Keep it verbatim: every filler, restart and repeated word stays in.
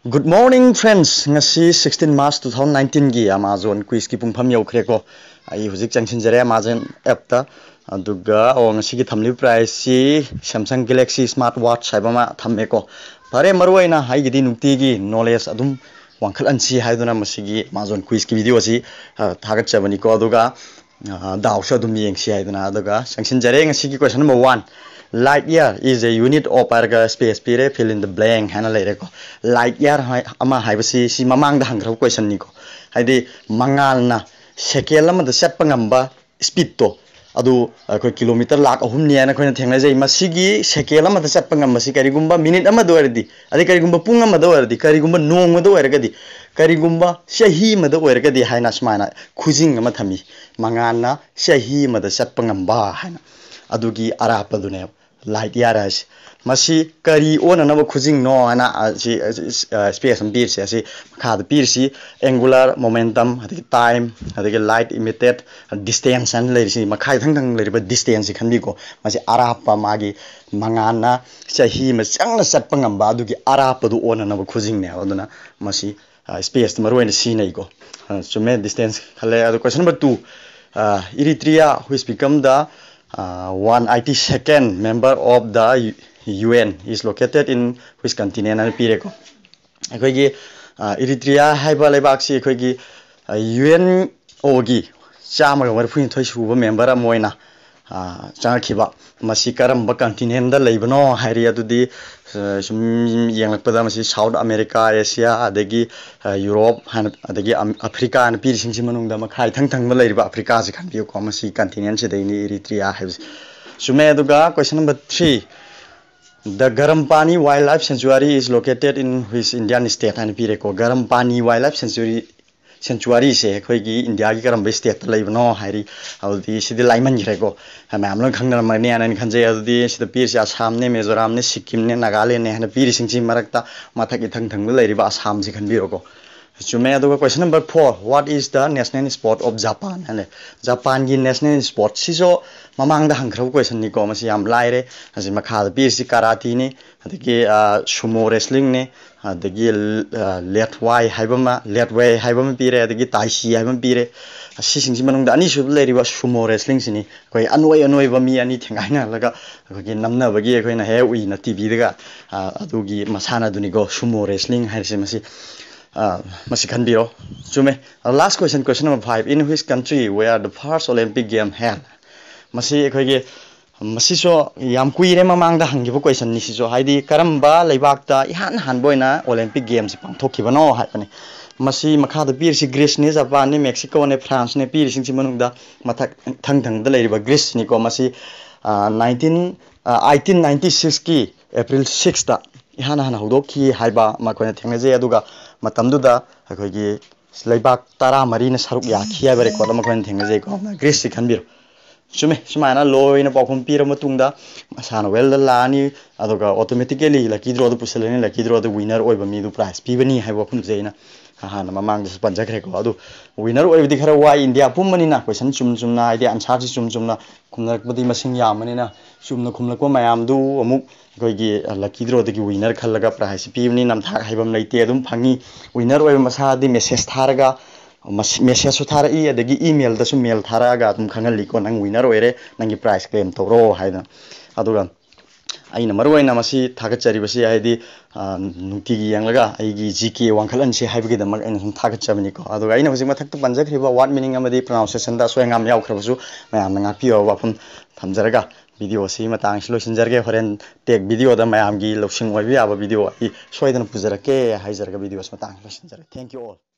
Good morning, friends. ꯉꯁꯤ sixteen March two thousand nineteen ꯒꯤ Amazon quiz ꯀꯤ ꯄꯨꯡꯐꯝ ꯌꯧꯈ꯭ꯔꯦꯀꯣ꯫ ꯑꯩ ꯍꯧꯖꯤꯛ ꯆꯪꯁꯤꯟꯖꯔꯦ Amazon app ꯇ꯫ ꯑꯗꯨꯒ, ꯑꯣ, ꯉꯁꯤꯒꯤ ꯊꯝꯂꯤꯕ prize ꯁꯤ Samsung Galaxy Smart Watch ꯍꯥꯏꯕ ꯑꯃ ꯊꯝꯃꯦꯀꯣ꯫ ꯐꯔꯦ, ꯃꯔꯨ ꯑꯣꯏꯅ ꯑꯩꯒꯤꯗꯤ ꯅꯨꯡꯇꯤꯒꯤ knowledge ꯑꯗꯨꯝ ꯋꯥꯡꯈꯠꯍꯟꯁꯤ ꯍꯥꯏꯗꯨꯅ ꯃꯁꯤꯒꯤ Amazon quiz ꯀꯤ video ꯑꯁꯤ, ꯑ, ꯊꯥꯒꯠꯆꯕꯅꯤꯀꯣ꯫ ꯑꯗꯨꯒ, ꯑ, ꯗꯥꯎꯁꯨ ꯑꯗꯨꯝ ꯌꯦꯡꯁꯤ ꯍꯥꯏꯗꯨꯅ꯫ ꯑꯗꯨꯒ ꯆꯪꯁꯤꯟꯖꯔꯦ ꯉꯁꯤꯒꯤ question number one. Light year is a unit of ꯍꯥꯏꯔꯒ space ꯄꯤꯔꯦ, fill in the blank ꯍꯥꯏꯅ ꯂꯩꯔꯦꯀꯣ꯫ Light year ꯍꯥꯏ-, ꯑꯃ ꯍꯥꯏꯕꯁꯤ ꯁꯤ ꯃꯃꯥꯡꯗ ꯍꯪꯈ꯭ꯔꯕ question ꯅꯤꯀꯣ꯫ ꯍꯥꯏꯗꯤ ꯃꯉꯥꯜꯅ second ꯑꯃꯗ ꯆꯠꯄ ꯉꯝꯕ speed ꯇꯣ, ꯑꯗꯨ ꯑꯩꯈꯣꯏ kilometre ꯂꯥꯛ ꯑꯍꯨꯝꯅꯤ ꯍꯥꯏꯅ ꯑꯩꯈꯣꯏꯅ ꯊꯦꯡꯅꯖꯩ꯫ ꯃꯁꯤꯒꯤ second ꯑꯃꯗ ꯆꯠꯄ ꯉꯝꯕꯁꯤ ꯀꯔꯤꯒꯨꯝꯕ minute ꯑꯃꯗ ꯑꯣꯏꯔꯗꯤ, ꯑꯗꯩ ꯀꯔꯤꯒꯨꯝꯕ ꯄꯨꯡ ꯑꯃꯗ ꯑꯣꯏꯔꯗꯤ, ꯀꯔꯤꯒꯨꯝꯕ ꯅꯣꯡꯃꯗ ꯑꯣꯏꯔꯒꯗꯤ, ꯀꯔꯤꯒꯨꯝꯕ ꯆꯍꯤ ꯑꯃꯗ ꯑꯣꯏꯔꯒꯗꯤ ꯍꯥꯏꯅ ꯁꯨꯃꯥꯏꯅ ꯈꯨꯖꯤꯡ ꯑꯃ ꯊꯝꯃꯤ꯫ ꯃꯉꯥꯜꯅ ꯆꯍꯤ ꯑꯃꯗ ꯆꯠꯄ ꯉꯝꯕ ꯍꯥꯏꯅ꯫ ꯑꯗꯨꯒꯤ ꯑꯔꯥꯞꯄꯗꯨꯅꯦꯕ light year ꯍꯥꯏꯁꯦ꯫ ꯃꯁꯤ ꯀꯔꯤ ꯑꯣꯟꯅꯅꯕ ꯈꯨꯖꯤꯡꯅꯣ ꯍꯥꯏꯅ, ꯑ, ꯁꯤ, ꯑ, ꯁꯤ, ꯑ, space ꯑꯃ ꯄꯤꯔꯤꯁꯦ, ꯑꯁꯤ ꯃꯈꯥꯗ ꯄꯤꯔꯤꯁꯤ angular momentum, ꯑꯗꯒꯤ time, ꯑꯗꯒꯤ light emitted, distance ꯍꯥꯏꯅ ꯂꯩꯔꯤꯁꯤ, ꯃꯈꯥ ꯊꯪ ꯊꯪ ꯂꯩꯔꯤꯕ distance ꯁꯤ ꯈꯟꯕꯤꯀꯣ꯫ ꯃꯁꯤ ꯑꯔꯥꯞꯄ, ꯃꯥꯒꯤ ꯃꯉꯥꯜꯅ ꯆꯍꯤ ꯑꯃ ꯆꯪꯅ ꯆꯠꯄ ꯉꯝꯕ ꯑꯗꯨꯒꯤ ꯑꯔꯥꯞꯄꯗꯨ ꯑꯣꯟꯅꯅꯕ ꯈꯨꯖꯤꯡꯅꯦꯕ꯫ ꯑꯗꯨꯅ ꯃꯁꯤ, ꯑ, space ꯇ ꯃꯔꯨ ꯑꯣꯏꯅ ꯁꯤꯖꯤꯟꯅꯩꯀꯣ꯫ ꯑ, ꯆꯨꯝꯃꯦ, distance ꯈꯜꯂꯦ꯫ ꯑꯗꯣ question number two, ꯑ, Eritrea, which become the, ꯑ, one eighty second member of the U N, is located in which continent ꯍꯥꯏꯅ ꯄꯤꯔꯦꯀꯣ꯫ ꯑꯩꯈꯣꯏꯒꯤ, ꯑ, Eritrea ꯍꯥꯏꯕ ꯂꯩꯕꯥꯛꯁꯤ ꯑꯩꯈꯣꯏꯒꯤ, ꯑ, U N O ꯒꯤ ꯆꯥꯝꯃꯒ ꯃꯔꯤꯐꯨꯅꯤꯊꯣꯏ ꯁꯨꯕ member ꯑꯃ ꯑꯣꯏꯅ, ꯑ, ꯆꯪꯉꯛꯈꯤꯕ꯫ ꯃꯁꯤ ꯀꯔꯝꯕ continent ꯇ ꯂꯩꯕꯅꯣ ꯍꯥꯏꯔꯤ ꯑꯗꯨꯗꯤ, ꯑ, ꯁꯨꯝ ꯌꯦꯡꯂꯛꯄꯗ ꯃꯁꯤ South America, Asia, ꯑꯗꯒꯤ, ꯑ, Europe ꯍꯥꯏꯅ, ꯑꯗꯒꯤ ꯑꯝ-, Africa ꯍꯥꯏꯅ ꯄꯤꯔꯤꯁꯤꯡꯁꯤ ꯃꯅꯨꯡꯗ ꯃꯈꯥꯏ ꯊꯪ ꯊꯪꯕ ꯂꯩꯔꯤꯕ Africa ꯁꯤ ꯈꯟꯕꯤꯌꯨꯀꯣ꯫ ꯃꯁꯤ continent ꯁꯤꯗꯩꯅꯤ Eritrea ꯍꯥꯏꯕꯁꯤ꯫ ꯆꯨꯝꯃꯦ꯫ ꯑꯗꯨꯒ question number three, the Garampani Wildlife Sanctuary is located in which Indian state ꯍꯥꯏꯅ ꯄꯤꯔꯦꯀꯣ꯫ Garampani Wildlife Sanctuary, sanctuary ꯁꯦ ꯑꯩꯈꯣꯏꯒꯤ India ꯒꯤ ꯀꯔꯝꯕ state ꯇ ꯂꯩꯕꯅꯣ ꯍꯥꯏꯔꯤ꯫ ꯑꯗꯨꯗꯤ ꯁꯤꯗꯤ ꯂꯥꯏꯃꯟꯈ꯭ꯔꯦꯀꯣ, ꯃꯌꯥꯝ ꯂꯣꯏ ꯈꯪꯅꯔꯝꯃꯅꯤ ꯍꯥꯏꯅ ꯈꯟꯖꯩ꯫ ꯑꯗꯨꯗꯤ ꯁꯤꯗ ꯄꯤꯔꯤꯁꯦ Assam ꯅꯦ, Mizoram ꯅꯦ, Sikkim ꯅꯦ, Nagaland ꯅꯦ ꯍꯥꯏꯅ ꯄꯤꯔꯤꯁꯤꯡꯁꯤ ꯃꯔꯛꯇ ꯃꯊꯛ ꯏꯊꯪ ꯊꯪꯕ ꯂꯩꯔꯤꯕ Assam ꯁꯤ ꯈꯟꯕꯤꯔꯣꯀꯣ꯫ ꯆꯨꯝꯃꯦ꯫ ꯑꯗꯨꯒ question number four, what is the national sport of Japan ꯍꯥꯏꯅ꯫ ꯖꯄꯥꯟꯒꯤ national sport ꯁꯤꯁꯨ ꯃꯃꯥꯡꯗ ꯍꯪꯈ꯭ꯔꯕ question ꯅꯤꯀꯣ꯫ ꯃꯁꯤ ꯌꯥꯝ ꯂꯥꯏꯔꯦ꯫ ꯑꯁꯤ ꯃꯈꯥꯗ ꯄꯤꯔꯤꯁꯤ ꯀꯔꯥꯇꯤꯅꯤ, ꯑꯗꯒꯤ ꯁꯨꯃꯣ ꯔꯦꯁꯂꯤꯡꯅꯤ, ꯑꯗꯒꯤ ꯂꯦꯠꯋꯥꯏ ꯍꯥꯏꯕ ꯑꯃ, ꯂꯦꯠꯋꯦ ꯍꯥꯏꯕ ꯑꯃ ꯄꯤꯔꯦ, ꯑꯗꯒꯤ ꯇꯥꯏꯁꯤ ꯍꯥꯏꯕ ꯑꯃ ꯄꯤꯔꯦ꯫ ꯑꯁꯤꯁꯤꯡꯁꯤ ꯃꯅꯨꯡꯗ ꯑꯅꯤꯁꯨꯕ ꯂꯩꯔꯤꯕ ꯁꯨꯃꯣ ꯔꯦꯁꯂꯤꯡꯁꯤꯅꯤ꯫ ꯑꯩꯈꯣꯏ ꯑꯅꯣꯏ ꯑꯅꯣꯏꯕ ꯃꯤ ꯑꯅꯤ ꯊꯦꯡꯒꯥꯏꯅꯍꯜꯂꯒ ꯑꯩꯈꯣꯏꯒꯤ ꯅꯝꯅꯕꯒꯤ ꯑꯩꯈꯣꯏꯅ ꯍꯦꯛ ꯎꯏꯅ ꯇꯤꯚꯤꯗꯒ ꯑꯗꯨꯒꯤ ꯃꯁꯥꯟꯅꯗꯨꯅꯤꯀꯣ, ꯁꯨꯃꯣ ꯔꯦꯁꯂꯤꯡ ꯍꯥꯏꯔꯤꯁꯦ꯫ ꯃꯁꯤ ꯃꯁꯤ ꯈꯟꯕꯤꯔꯣ꯫ ꯆꯨꯝꯃꯦ꯫ Last question, question number five, in which country were the first Olympic game held? ꯃꯁꯤ ꯑꯩꯈꯣꯏꯒꯤ ꯃꯁꯤꯁꯨ ꯌꯥꯝ ꯀꯨꯏꯔꯦ ꯃꯃꯥꯡꯗ ꯍꯪꯈꯤꯕ question ꯅꯤ ꯁꯤꯁꯨ, ꯍꯥꯏꯗꯤ ꯀꯔꯝꯕ ꯂꯩꯕꯥꯛꯇ ꯏꯍꯥꯟ ꯍꯥꯟꯕ ꯑꯣꯏꯅ Olympic Games ꯄꯥꯡꯊꯣꯛꯈꯤꯕꯅꯣ ꯍꯥꯏꯕꯅꯤ꯫ ꯃꯁꯤ ꯃꯈꯥꯗ ꯄꯤꯔꯤꯁꯤ ꯒ꯭ꯔꯤꯁꯅꯦ, ꯖꯄꯥꯟꯅꯦ, ꯃꯦꯛꯁꯤꯀꯣꯅꯦ, ꯐ꯭ꯔꯥꯟꯁꯅꯦ꯫ ꯄꯤꯔꯤꯁꯤꯡꯁꯤ ꯃꯅꯨꯡꯗ ꯃꯊꯛ ꯊꯪ ꯊꯪꯕꯗ ꯂꯩꯔꯤꯕ ꯒ꯭ꯔꯤꯁꯅꯤꯀꯣ꯫ ꯃꯁꯤ nineteen eighteen ninety sixꯀꯤ April sixꯇ ꯏꯍꯥꯟ ꯍꯥꯟꯅ ꯍꯧꯗꯣꯛꯈꯤ ꯍꯥꯏꯕ ꯑꯃ ꯑꯩꯈꯣꯏꯅ ꯊꯦꯡꯅꯖꯩ꯫ ꯑꯗꯨꯒ ꯃꯇꯝꯗꯨꯗ ꯑꯩꯈꯣꯏꯒꯤ ꯂꯩꯕꯥꯛ ꯇꯔꯥꯃꯔꯤꯅ ꯁꯔꯨꯛ ꯌꯥꯈꯤ ꯍꯥꯏꯕ record ꯑꯃ ꯑꯩꯈꯣꯏꯅ ꯊꯦꯡꯅꯖꯩꯀꯣ꯫ ꯒ꯭ꯔꯤꯁꯁꯤ ꯈꯟꯕꯤꯔꯣ꯫ ꯆꯨꯝꯃꯦ꯫ ꯁꯨꯃꯥꯏꯅ ꯂꯣꯏꯅ ꯄꯥꯎꯈꯨꯝ ꯄꯤꯔ ꯃꯇꯨꯡꯗ ꯃꯁꯥꯟꯅ ꯋꯦꯜꯗ ꯂꯥꯛꯑꯅꯤ, ꯑꯗꯨꯒ automatically lucky drawꯗ ꯄꯨꯁꯤꯜꯂꯅꯤ꯫ Lucky drawꯗ winner ꯑꯣꯏꯕ ꯃꯤꯗꯨ prize ꯄꯤꯕꯅꯤ ꯍꯥꯏꯕ ꯋꯥꯐꯝꯁꯦ ꯑꯩꯅ ꯍꯥꯟꯅ ꯃꯃꯥꯡꯗꯁꯨ ꯄꯟꯖꯈ꯭ꯔꯦꯀꯣ꯫ ꯑꯗꯨ winner ꯑꯣꯏꯕꯗꯤ ꯈꯔ ꯋꯥꯏ꯫ ꯏꯟꯗꯤꯌꯥ ꯄꯨꯝꯕꯅꯤꯅ question ꯆꯨꯝ ꯆꯨꯝꯅ, ꯍꯥꯏꯗꯤ answerꯁꯤ ꯆꯨꯝ ꯆꯨꯝꯅ ꯈꯨꯝꯅꯔꯛꯄꯗꯤ ꯃꯁꯤꯡ ꯌꯥꯝꯕꯅꯤꯅ, ꯆꯨꯝꯅ ꯈꯨꯝꯂꯛꯄ ꯃꯌꯥꯝꯗꯨ ꯑꯃꯨꯛ ꯑꯩꯈꯣꯏꯒꯤ lucky drawꯗꯒꯤ winner ꯈꯜꯂꯒ prizeꯁꯤ ꯄꯤꯕꯅꯤ꯫ ꯅꯝꯊꯥꯛ ꯍꯥꯏꯕ ꯑꯃ ꯂꯩꯇꯦ, ꯑꯗꯨꯝ ꯐꯪꯉꯤ꯫ Winner ꯑꯣꯏꯕ ꯃꯁꯥꯗꯤ message ꯊꯥꯔꯒ, messageꯁꯨ ꯊꯥꯔꯛꯏ, ꯑꯗꯒꯤ emailꯗꯁꯨ mail ꯊꯥꯔꯛꯑꯒ ꯑꯗꯨꯝ ꯈꯪꯍꯜꯂꯤꯀꯣ, "ꯅꯪ winner ꯑꯣꯏꯔꯦ, ꯅꯪꯒꯤ prize claim ꯇꯧꯔꯣ" ꯍꯥꯏꯗꯅ꯫ ꯑꯗꯨꯒ ꯑꯩꯅ ꯃꯔꯨ ꯑꯣꯏꯅ ꯃꯁꯤ ꯊꯥꯒꯠꯆꯔꯤꯕꯁꯤ, ꯍꯥꯏꯗꯤ ꯅꯨꯡꯇꯤꯒꯤ ꯌꯦꯡꯂꯒ ꯑꯩꯒꯤ GK ꯋꯥꯡꯈꯠꯍꯟꯁꯤ ꯍꯥꯏꯕꯒꯤꯗꯃꯛ ꯑꯩꯅ ꯁꯨꯝ ꯊꯥꯒꯠꯆꯕꯅꯤꯀꯣ꯫ ꯑꯗꯨꯒ ꯑꯩꯅ ꯍꯧꯖꯤꯛ ꯃꯊꯛꯇ ꯄꯟꯖꯈ꯭ꯔꯤꯕ word meaningꯗ ꯑꯁꯣꯏ ꯑꯉꯥꯝ ꯌꯥꯎꯈ꯭ꯔꯕꯁꯨ ꯃꯌꯥꯝꯅ ꯉꯥꯛꯄꯤꯌꯣ ꯋꯥꯐꯝ ꯊꯝꯖꯔꯒ video ꯑꯁꯤ ꯃꯇꯥꯡꯁꯤ ꯂꯣꯏꯁꯤꯟꯖꯔꯒꯦ꯫ ꯍꯣꯔꯦꯟ tech videoꯗ ꯃꯌꯥꯝꯒꯤ ꯂꯧꯁꯤꯡ ꯑꯣꯏꯕ ꯌꯥꯕ video ꯑꯩ ꯁꯣꯏꯗꯅ ꯄꯨꯖꯔꯛꯀꯦ ꯍꯥꯏꯖꯔꯒ video ꯑꯁꯤ ꯃꯇꯥꯡꯁꯤ ꯂꯣꯏꯁꯤꯟꯖꯔꯒꯦ꯫ Thank you all.